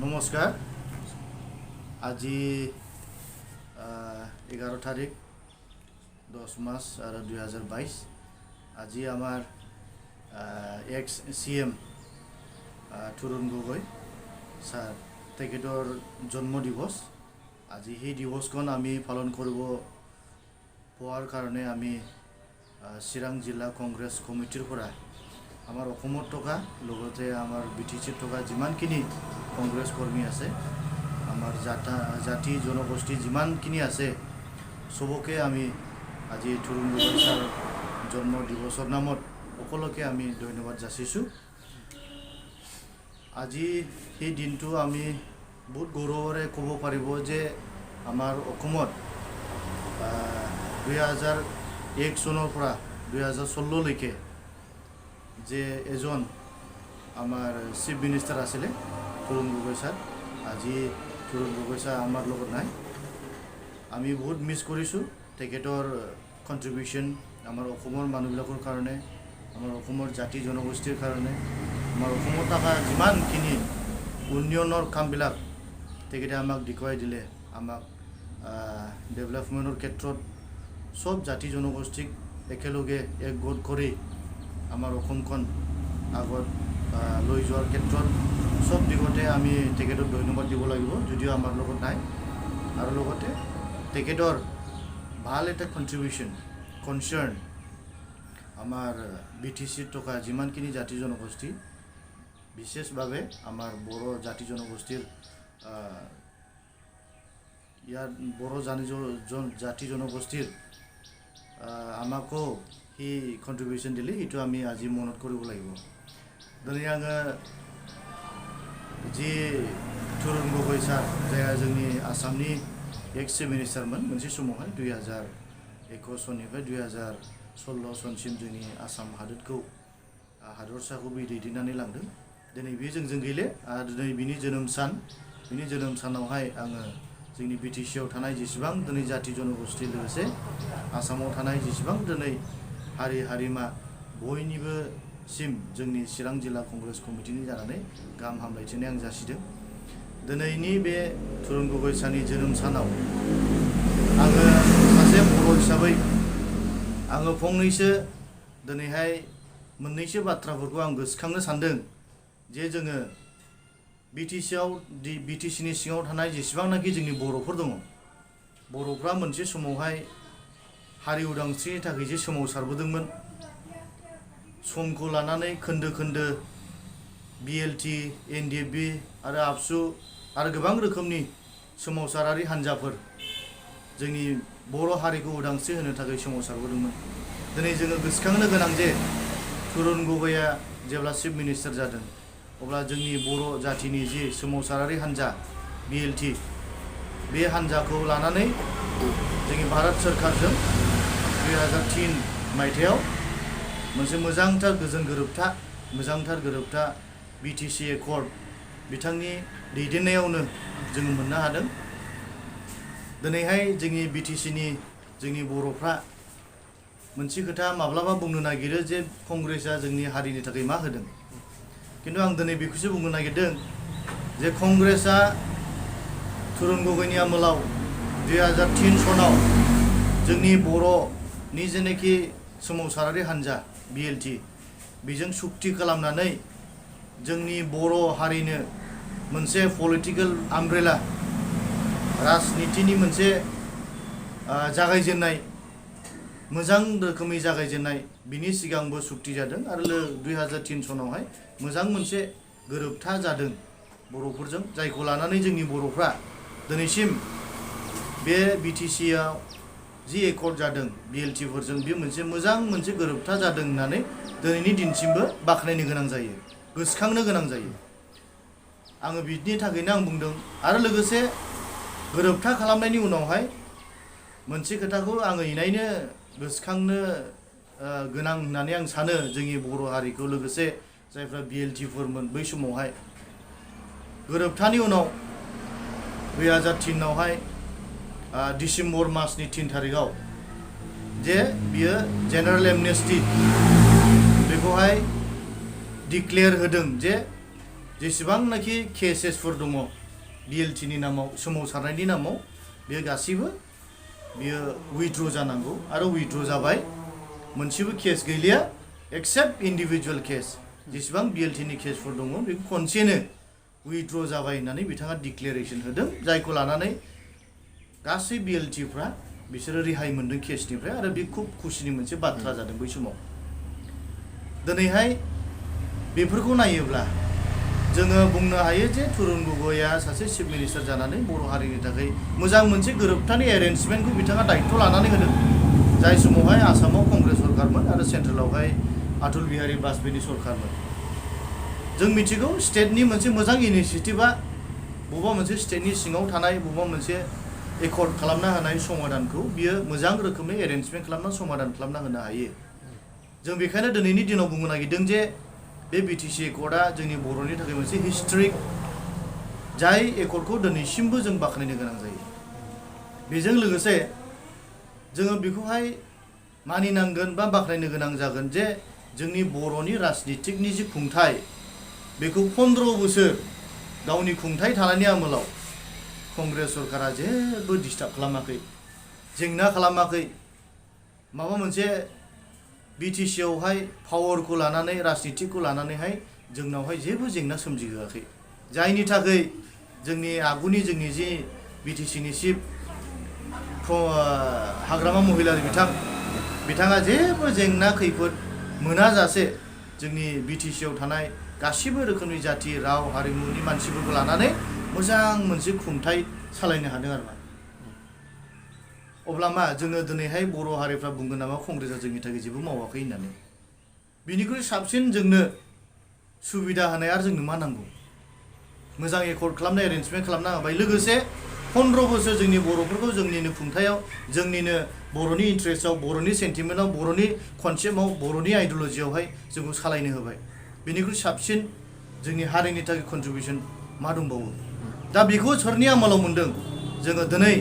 নমস্কাৰ আজি 11 তাৰিখ 10 মাৰ্চ আৰু 2022 আজি আমাৰ x CM Tarun Gogoi sir তেখেতৰ জন্ম দিৱস আজি সেই দিৱসখন আমি পালন কৰিব পোৱাৰ কাৰণে আমি চিৰাং জিলা কংগ্ৰেছ কমিটিৰ পৰা আমাৰ অসমত থকা লগতে আমাৰ BTCত থকা যিমানখিনি কংগ্ৰেছ কৰ্মী আছে আমাৰ জাতি জনগোষ্ঠী যিমানখিনি আছে সবকে আমি আজি তৰুণ গগৈ ছাৰ জন্ম দিৱসৰ নামত সকলোকে আমি ধন্যবাদ যাচিছোঁ আজি সেই দিনটো আমি বহুত গৌৰৱেৰে ক'ব পাৰিব যে আমাৰ অসমত 2001 চনৰ পৰা 2016 লৈকে যে এজন আমাৰ চিফ মিনিষ্টাৰ আছিলে তৰুণ গগৈ ছাৰ আজি তৰুণ গগৈ ছাৰ আমাৰ লগত নাই আমি বহুত মিছ কৰিছোঁ তেখেতৰ কণ্ট্ৰিবিউশ্যন আমাৰ অসমৰ মানুহবিলাকৰ কাৰণে আমাৰ অসমৰ জাতি জনগোষ্ঠীৰ কাৰণে আমাৰ অসমত থকা যিমানখিনি উন্নয়নৰ কামবিলাক তেখেতে আমাক দেখুৱাই দিলে আমাক ডেভেলপমেণ্টৰ ক্ষেত্ৰত সব জাতি জনগোষ্ঠীক একেলগে একগোট কৰি আমাৰ অসমখন আগত লৈ যোৱাৰ ক্ষেত্ৰত সব দিশতে আমি তেখেতক ধন্যবাদ দিব লাগিব যদিও আমাৰ লগত নাই আৰু লগতে তেখেতৰ ভাল এটা কণ্ট্ৰিবিউশ্যন কনচাৰ্ণ আমাৰ BTCত থকা যিমানখিনি জাতি জনগোষ্ঠী বিশেষভাৱে আমাৰ বড়ো জাতি জনগোষ্ঠীৰ ইয়াৰ বড়ো জাতি জনগোষ্ঠীৰ আমাকো সি কণ্ট্ৰিবিউশ্যন দিলে সেইটো আমি আজি মনত কৰিব লাগিব দিनै आङो যি তৰুণ গগৈ ছাৰ जायहा जोंनि आसामनि एक्स चिफ मिनिस्टारमोन मोनसे समावहाय 2001 सननिफ्राय 2016 सनसिम जोंनि आसाम हादरसाखौ दैदेननानै लांदों दिनै बे जोंजों गैले आरो दिनै बिनि जोनोम सानावहाय आङो जोंनि BTCआव थानाय जेसेबां दिनै जाति जनगोष्ठी लोगोसे आसामाव थानाय जेसेबां दिनै हारि हारिमा बयनिबो सिम जोंनि चिरां जिल्ला कंग्रेस कमिटिनि जानानै गाहाम हामलायथिनाय आं जासिदों दिनैनि बे तरुण गगৈ सारनि जोनोम सानाव आङो सासे बर' हिसाबै आङो फंनैसो दिनैहाय मोननैसो बाथ्राफोरखौ आं गोसोखांनो सानदों जे जोङो BTCनि सिङाव थानाय जेसेबांनाखि जोंनि बर'फोर दङ बर'फ्रा मोनसे समावहाय हारि उदांस्रिनि थाखाय जे सोमावसारबोदोंमोन समखौ लानानै खोन्दो खोन्दो BLT NDFB आरो ABSU आरो गोबां रोखोमनि सोमावसारारि हान्जाफोर जोंनि बर' हारिखौ उदांस्रि होनो थाखाय सोमावसारबोदोंमोन दिनै जोङो गोसोखांनो गोनां जे तरुण गगैआ जेब्ला चिफ मिनिस्टार जादों अब्ला जोंनि बर' जातिनि जि सोमावसारारि हान्जा BLT बे हान्जाखौ लानानै जोंनि भारत सरकारजों 2003 मायथाइयाव मोनसे मोजांथार गोरोबथा BTC एकर्ड बिथांनि दैदेननायावनो जों मोननो हादों दिनैहाय जोंनि BTCनि जोंनि बर'फ्रा मोनसे खोथा माब्लाबा बुंनो नागिरो जे कंग्रेसआ जोंनि हारिनि थाखाय मा होदों किन्तु आं दिनै बेखौसो बुंनो नागिरदों जे कंग्रेसआ तरुण गगैनि आमोलाव 2003 सनाव जोंनि बर'नि जेनाखि सोमावसारारि हान्जा BLT बेजों सुक्ति खालामनानै जोंनि बर' हारिनो मोनसे पलिटिकल आमब्रेला राजनितिनि मोनसे जागायजेननाय मोजां रोखोमै जागायजेननाय बिनि सिगांबो सुक्ति जादों आरो 2003 सनावहाय मोजां मोनसे गोरोबथा जादों बर'फोरजों जायखौ लानानै जोंनि बर'फ्रा दिनैसिम बे BTCआव जि एकर्ड जादों BLTफोरजों बे मोजां मोनसे गोरोबथा जादों होननानै दिनैनि दिनसिमबो बाख्नायनो गोनां जायो गोसोखांनो गोनां जायो आङो बिनि थाखायनो आं बुंदों आरो लोगोसे गोरोबथा खालामनायनि उनावहाय मोनसे खोथाखौ आङो इनायनो गोसोखांनो गोनां होननानै आं सानो जोंनि बर' हारिखौ लोगोसे जायफ्रा BLTफोरमोन बै समावहाय गोरोबथानि उनाव 2003 आवहाय डिसेम्बर मासनि 3 तारिखाव जे बियो जेनारेल एमनेस्टी बेखौहाय डिक्लेयार होदों जे जेसेबांनाखि केसेसफोर दङ BLTनि नामाव सोमावसारनायनि नामाव बेयो गासैबो बियो उइथड्र जानांगौ आरो उइथड्र जाबाय मोनसेबो केस गैलिया एक्सेप्ट इन्डिभिजुवेल केस जेसेबां BLTनि केसफोर दङ बेखौ खनसेनो उइथड्र जाबाय होननानै बिथाङा डिक्लेरेसन होदों जायखौ लानानै गासै BLTफ्रा बिसोरो रेहाय मोनदों केसनिफ्राय आरो बे खुब खुसिनि मोनसे बाथ्रा जादों बै समाव दिनैहाय बेफोरखौ नायोब्ला जोङो बुंनो हायो जे तुरुन गगैआ सासे चिफ मिनिस्टार जानानै बर' हारिनि थाखाय मोजां मोनसे गोरोबथानि एरेन्जमेन्टखौ बिथाङा दायित्व लानानै होदों जाय समावहाय आसामाव कंग्रेस सरकारमोन आरो सेन्ट्रेलावहाय अटल बिहारी वाजपेयीनि सरकारमोन जों मिथिगौ स्टेटनि मोनसे मोजां इनिसिएटिभआ बबेबा मोनसे स्टेटनि सिङाव थानाय बबेबा मोनसे एकर्ड खालामना होनाय समाधानखौ बियो मोजां रोखोमै एरेन्जमेन्ट खालामना समाधान खालामना होनो हायो जों बेखायनो दिनैनि दिनाव बुंनो नागिरदों जे बे BTC एकर्डआ जोंनि बर'नि थाखाय मोनसे हिस्ट्रिक जाय एकर्डखौ दिनैसिमबो जों बाख्नायनो गोनां जायो बेजों लोगोसे जोङो बेखौहाय मानिनांगोन बा बाख्नायनो गोनां जागोन जे जोंनि बर'नि राजनितिकनि जि खुंथाय बेखौ 15 बोसोर गावनि खुंथाय थानायनि आमोलाव कंग्रेस सरकारा जेबो डिस्टार्ब खालामाखै जेंना खालामाखै माबा मोनसे BTC आवहाय पावारखौ लानानै राजनितिकखौ लानानैहाय जोंनावहाय जेबो जेंना सोमजिहोआखै जायनि थाखाय जोंनि आगुनि जोंनि जि BTCनि चिफ हाग्रामा महिलारि बिथाङा जेबो जेंना खैफोद मोनाजासे जोंनि BTC आव थानाय गासिबो रोखोमनि जाति राव हारिमुनि मानसिफोरखौ लानानै मोजां मोनसे खुंथाय सालायनो हादों आरो मा अब्ला मा जोङो दिनैहाय बर' हारिफ्रा बुंगोन नामा कंग्रेसआ जोंनि थाखाय जेबो मावाखै होननानै बिनिख्रुइ साबसिन जोंनो सुबिदा होनाय आरो जोंनो मा नांगौ मोजां एकर्ड खालामनाय एरेन्जमेन्ट खालामना होबाय लोगोसे 15 बोसोर जोंनि बर'फोरखौ जोंनिनो खुंथायाव जोंनिनो बर'नि इन्ट्रेस्टआव बर'नि सेन्टिमेन्टआव बर'नि कनसेप्टआव बर'नि आइडिय'लजियावहाय जोंखौ सालायनो होबाय बिनिख्रुइ साबसिन जोंनि हारिनि थाखाय कन्ट्रिबिउसन मा दंबावो दा बेखौ सोरनि आमोलाव मोन्दों जोङो दिनै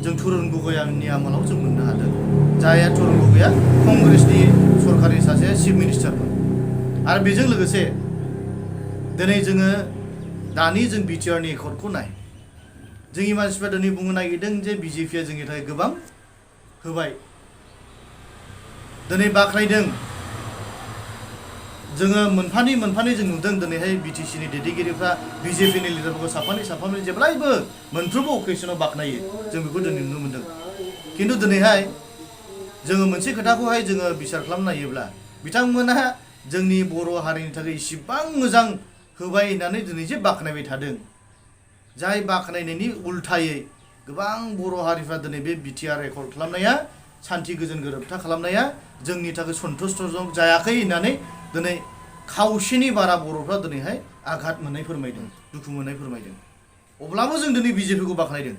जों तुरुन गगैनि आमोलाव जों मोननो हादों जायहा तुरुन गगैआ कंग्रेसनि सरकारि सासे चिफ मिनिस्टारमोन आरो बेजों लोगोसे दिनै जोङो दानि जों BTRनि एकर्डखौ नाय जोंनि मानसिफ्रा दिनै बुंनो नागिरदों जे BJPआ जोंनि थाखाय गोबां होबाय दिनै बाख्नायदों जोङो मोनफानि जों नुदों दिनैहाय BTCनि दैदेनगिरिफ्रा BJPनि लिडारफोरखौ साफानि जेब्लायबो मोनफ्रोमबो अकेसनाव बाख्नायो जों बेखौ दिनै नुनो मोन्दों खिन्थु दिनैहाय जोङो मोनसे खोथाखौहाय जोङो बिसार खालामनो नायोब्ला बिथांमोना जोंनि बर' हारिनि थाखाय इसिबां मोजां होबाय होननानै दिनै जे बाख्नायबाय थादों जाय बाख्नायनायनि उल्थायै गोबां बर' हारिफ्रा दिनै बे BTR एकर्ड खालामनाया सान्थि गोजोन गोरोबथा खालामनाया जोंनि थाखाय सन्थुष्ट जायाखै होननानै दिनै खावसेनि बारा बर'फ्रा दिनैहाय आघात मोननाय फोरमायदों दुखु मोननाय फोरमायदों अब्लाबो जों दिनै BJPखौ बाख्नायदों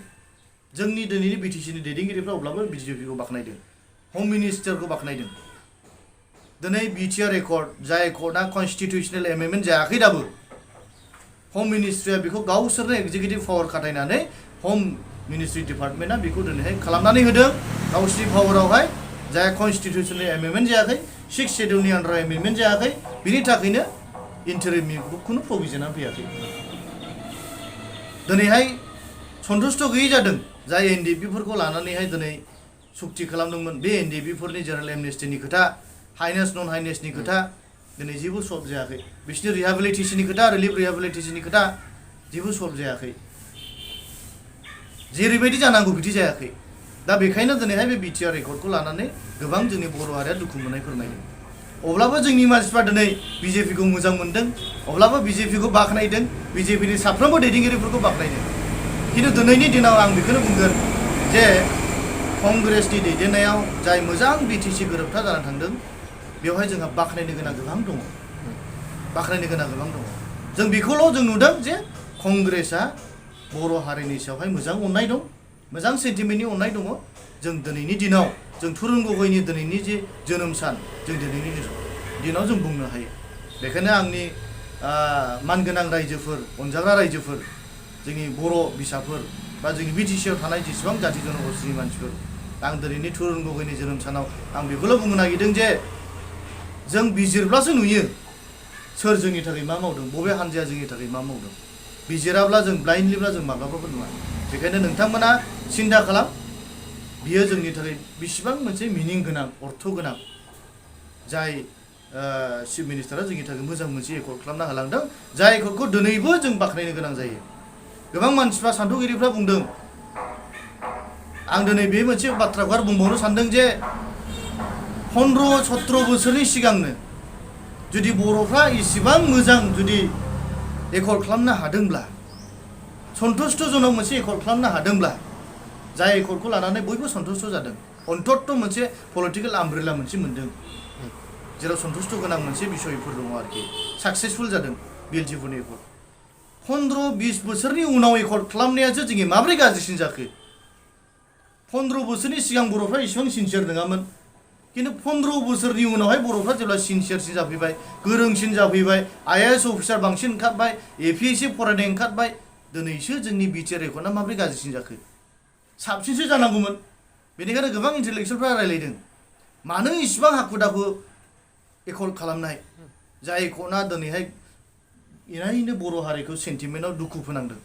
जोंनि दिनैनि BTCनि दैदेनगिरिफ्रा अब्लाबो BJPखौ बाख्नायदों हम मिनिस्टारखौ बाख्नायदों दिनै BTR एकर्ड जाय एकर्डआ कन्स्टिटिउसनेल एमेन्डमेन्ट जायाखै दाबो हम मिनिस्ट्रिया बेखौ गावसोरनो एक्जिकिउटिभ पावार खाथायनानै हम मिनिस्ट्रि डिपार्टमेन्टआ बेखौ दिनैहाय खालामनानै होदों गावसोरनि पावारावहाय जाय कन्स्टिटिउसनेल एमेन्डमेन्ट जायाखै 6 शेड्युलनि आन्डाराव एमेन्डमेन्ट जायाखै बिनि थाखायनो इन्टारिमनि खुनु प्रभिजनआ फैयाखै दिनैहाय सन्थुष्ट गैयै जादों जाय NDPफोरखौ लानानैहाय दिनै सुक्ति खालामदोंमोन बे NDPफोरनि जेनेरेल एमनेस्टिनि खोथा हाइनेस नन हाइनेसनि खोथा दिनै जेबो सल्भ जायाखै बिसोरनि रिहेबिलिटेसननि खोथा रिलिफ रिहेबिलिटेसननि खोथा जेबो सल्भ जायाखै जेरैबायदि जानांगौ बिदि जायाखै दा बेखायनो दिनैहाय बे BTR एकर्डखौ लानानै गोबां जोंनि बर' हारिया दुखु मोननाय फोरमायदों अब्लाबो जोंनि मानसिफ्रा दिनै BJPखौ मोजां मोनदों अब्लाबो BJPखौ बाख्नायदों BJPनि साफ्रोमबो दैदेनगिरिफोरखौ बाख्नायदों खिन्थु दिनैनि दिनाव आं बेखौनो बुंगोन जे कंग्रेसनि दैदेननायाव जाय मोजां BTC गोरोबथा जानानै थांदों बेवहाय जोंहा बाख्नायनो गोनां गोबां दङ जों बेखौल' जों नुदों जे कंग्रेसआ बर' हारिनि सायावहाय मोजां अननाय दं मोजां सेन्टिमेन्टनि अननाय दङ जों दिनैनि दिनाव जों तुरुन गगैनि दिनैनि जे जोनोम सान जों दिनैनि दिनाव जों बुंनो हायो बेखायनो आंनि मानगोनां रायजोफोर अनजाग्रा रायजोफोर जोंनि बर' बिसाफोर बा जोंनि BTC आव थानाय जेसेबां जाति जनगोष्ठीनि मानसिफोर आं दिनैनि तुरुन गगैनि जोनोम सानाव आं बेखौल' बुंनो नागिरदों जे जों बिजिरब्लासो नुयो सोर जोंनि थाखाय मा मावदों बबे हान्जाया जोंनि थाखाय मा मावदों बिजिराब्ला जों ब्लाइन्डलिब्ला जों माब्लाबाबो नुवा बेखायनो नोंथांमोना सिन्था खालाम बियो जोंनि थाखाय बेसेबां मोनसे मिनिं गोनां अर्थ गोनां जाय चिफ मिनिस्टारा जोंनि थाखाय मोजां मोनसे एकर्ड खालामना होलांदों जाय एकर्डखौ दिनैबो जों बाख्नायनो गोनां जायो गोबां मानसिफ्रा सान्थौगिरिफ्रा बुंदों आं दिनै बे मोनसे बाथ्राखौ आरो बुंबावनो सानदों जे 15-17 बोसोरनि सिगांनो जुदि बर'फ्रा इसिबां मोजां जुदि एकर्ड खालामनो हादोंब्ला सन्तुष्टजनक मोनसे एकर्ड खालामनो हादोंब्ला जाय एकर्डखौ लानानै बयबो सन्तुष्ट जादों अन्तत मोनसे पलिटिकेल आमब्रेला मोनसे मोन्दों जेराव सन्तुष्ट गोनां मोनसे बिसयफोर दङ आरोखि साक्सेसफुल जादों बिएलटिएफनि एकर्ड 15-20 बोसोरनि उनाव एकर्ड खालामनायासो जोंनि माब्रै गाज्रिसिन जाखो 15 बोसोरनि सिगां बर'फ्रा इसेबां सिनसियार नङामोन किन्तु 15 बोसोरनि उनावहाय बर'फ्रा जेब्ला सिनसियारसिन जाफैबाय गोरोंसिन जाफैबाय आईएएस अफिसार बांसिन ओंखारबाय एपिएससि फरायनाय ओंखारबाय दिनैसो जोंनि बिटिआर एकर्डआ माब्रै गाज्रिसिन जाखो साबसिनसो जानांगौमोन बेनिखायनो गोबां इन्टेलेक्सुयेलफ्रा रायलायदों मानो इसिबां हाखु दाखु एकर्ड खालामनाय जाय एकर्डआ दिनैहाय इनायनो बर' हारिखौ सेन्टिमेन्टआव दुखु फोनांदों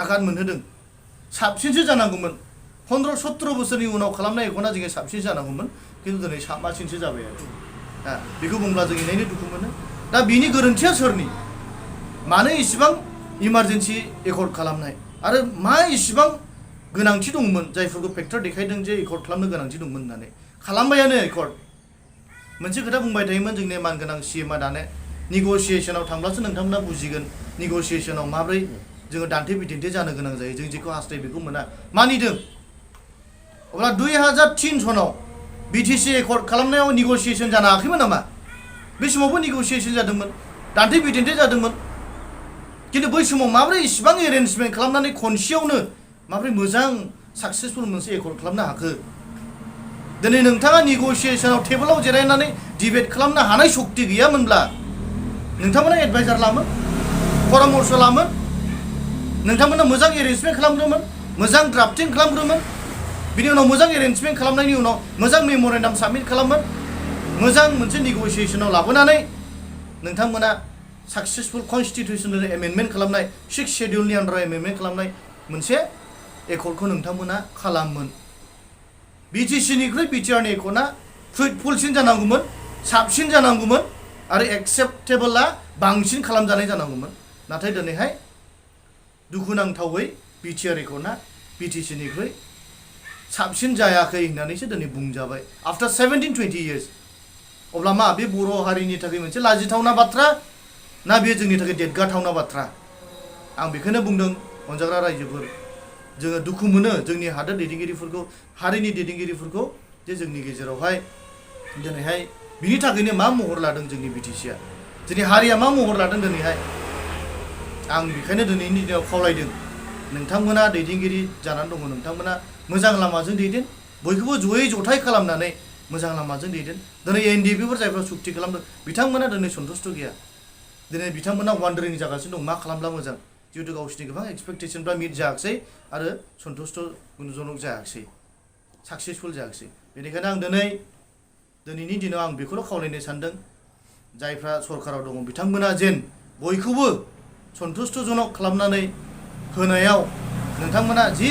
आघात मोनहोदों साबसिनसो जानांगौमोन 15-17 बोसोरनि उनाव खालामनाय एकर्डआ जोङो साबसिन जानांगौमोन किन्तु दिनै साबासिनसो जाबाय आरो दा बेखौ बुंब्ला जों इनायनो दुखु मोनो दा बिनि गोरोन्थिया सोरनि मानो इसिबां इमारजेन्सि एकर्ड खालामनाय आरो मा इसिबां गोनांथि दंमोन जायफोरखौ फेक्टर देखायदों जे एकर्ड खालामनो गोनांथि दंमोन होननानै खालामबायानो एकर्ड मोनसे खोथा बुंबाय थायोमोन जोंनि मानगोनां सिएमआ दानो निग'सियेसनाव थांब्लासो नोंथांमोना बुजिगोन निग'सियेसनाव माब्रै जोङो दान्थे बिदान्थे जानो गोनां जायो जों जेखौ हास्थायो बेखौ मोना मानिदों अब्ला 2003 सनाव बिटिसि एकर्ड खालामनायाव निग'सियेसन जानो हायाखैमोन नामा बे समावबो निग'सियेसन जादोंमोन दान्थे बिदान्थे जादोंमोन किन्तु बै समाव माब्रै इसिबां एरेन्जमेन्ट खालामनानै खनसेयावनो माब्रै मोजां साक्सेसफुल मोनसे एकर्ड खालामनो हाखो दिनै नोंथाङा निग'सियेसनाव टेबोलाव जिरायनानै डिबेट खालामनो हानाय शक्ति गैयामोनब्ला नोंथांमोना एडभाइजार लामोन परामर्श लामोन नोंथांमोना मोजां एरेन्जमेन्ट खालामग्रोमोन मोजां ड्राफ्टिं खालामग्रोमोन बिनि उनाव मोजां एरेन्जमेन्ट खालामनायनि उनाव मोजां मेम'रेन्डाम साबमिट खालामोन मोजां मोनसे निग'सियेसनाव लाबोनानै नोंथांमोना साक्सेसफुल कनस्टिटिउसनेल एमेन्डमेन्ट खालामनाय 6 शेड्युलनि आन्डाराव एमेन्डमेन्ट खालामनाय मोनसे एकर्डखौ नोंथांमोना खालामोन बिटिसिनिख्रुइ बिटिआरनि एकर्डआ फ्रुइटफुलसिन जानांगौमोन साबसिन जानांगौमोन आरो एक्सेप्टेबोला बांसिन खालामजानाय जानांगौमोन नाथाय दिनैहाय दुखुनांथावै बिटिआर एकर्डआ बिटिसिनिख्रुइ साबसिन जायाखै होननानैसो दिनै बुंजाबाय आफ्टार 17-20 इयार्स अब्ला मा बे बर' हारिनि थाखाय मोनसे लाजिथावना बाथ्रा ना बेयो जोंनि थाखाय देरगाथावना बाथ्रा आं बेखौनो बुंदों अनजाग्रा रायजोफोर जोङो दुखु मोनो जोंनि हादोर दैदेनगिरिफोरखौ हारिनि दैदेनगिरिफोरखौ जे जोंनि गेजेरावहाय दिनैहाय बिनि थाखायनो मा महर लादों जोंनि बिटिसिआ जोंनि हारिया मा महर लादों दिनैहाय आं बेखायनो दिनैनि दिनाव खावलायदों नोंथांमोना दैदेनगिरि जानानै दङ नोंथांमोना मोजां लामाजों दैदेन बयखौबो जयै जथाय खालामनानै मोजां लामाजों दैदेन दिनै एनडिएफिफोर जायफ्रा सुक्ति खालामदों बिथांमोना दिनै सन्तुष्ट गैया दिनै बिथांमोना वान्डारिं जागासिनो दं मा खालामब्ला मोजां जिहेतु गावसोरनि गोबां एक्सपेक्टेसनफ्रा मिट जायाखिसै आरो सन्तुष्ट गुनजनक जायाखिसै साक्सेसफुल जायाखिसै बेनिखायनो आं दिनैनि दिनाव आं बेखौल' खावलायनो सानदों जायफ्रा सरकाराव दङ बिथांमोना जेन बयखौबो सन्तुष्टजनक खालामनानै होनायाव नोंथांमोना जि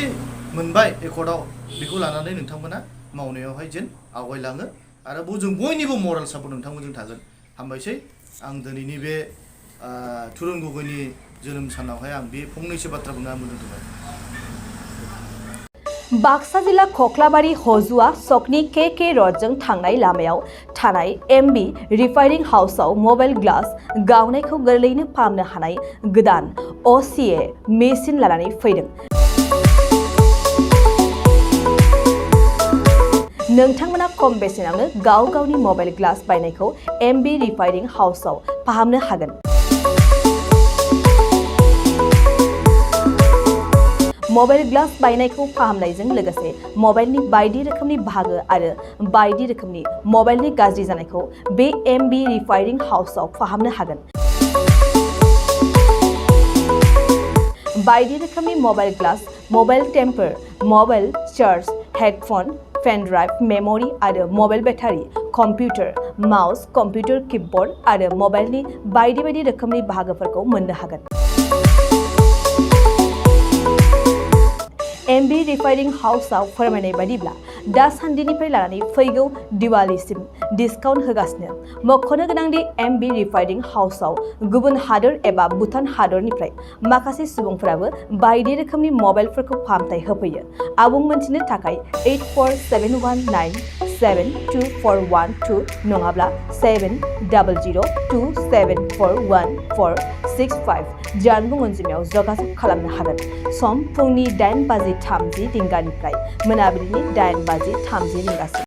मोनबाय एकर्डआव बेखौ लानानै नोंथांमोना मावनायावहाय जेन आवगायलाङो आरो जों बयनिबो मरेल सापर्ट नोंथांमोनजों थागोन हामबायसै आं दिनैनि बे तुरुन गगैनि जोनोम सानावहाय आं बे फंनैसो बाथ्रा बुंना दोनथ'बाय बाक्सा जिल्ला खख्लाबारि हजुआ सकनि के रडजों थांनाय लामायाव थानाय एमबि रिफाइनिं हाउसआव मबाइल ग्लास गावनायखौ गोरलैयैनो फाहामनो हानाय गोदान असिए मेसिन लानानै फैदों। नोंथांमोना खम बेसेनावनो गावनि मबाइल ग्लास बायनायखौ एमबि रिफाइनिं हाउसआव फाहामनो हागोन। मबाइल ग्लास बायनायखौ फाहामनायजों लोगोसे मबाइलनि बायदि रोखोमनि बाहागो आरो बायदि रोखोमनि मबाइलनि गाज्रि जानायखौ बे एमबि रिफाइनिं हाउसआव फाहामनो हागोन। बायदि रोखोमनि mobile glass, mobile temper, mobile charge, headphone, pen drive, memory आरो mobile battery computer mouse computer keyboard आरो मबाइलनि बायदि बायदि रोखोमनि बाहागोफोरखौ मोननो हागोन। एमबी रिफाइनिं हाउसआव फोरमायनाय बायदिब्ला दासान्दिनिफ्राय लानानै फैगौ दिवालीसिम डिसकाउन्ट होगासिनो। मख'नो गोनांदि एमबी रिफाइनिं हाउसआव गुबुन हादोर एबा भुटान हादरनिफ्राय माखासे सुबुंफोराबो बायदि रोखोमनि मबाइलफोरखौ फाहामथाय होफैयो। आबुं मोनथिनो थाखाय 8471972412 नङाब्ला 7002741465 जानबुं अनजिमायाव जगाजग खालामनो हागोन। सम फुंनि 8:30 रिंगानिफ्राय मोनाबिलिनि 8:30 रिंगासिम।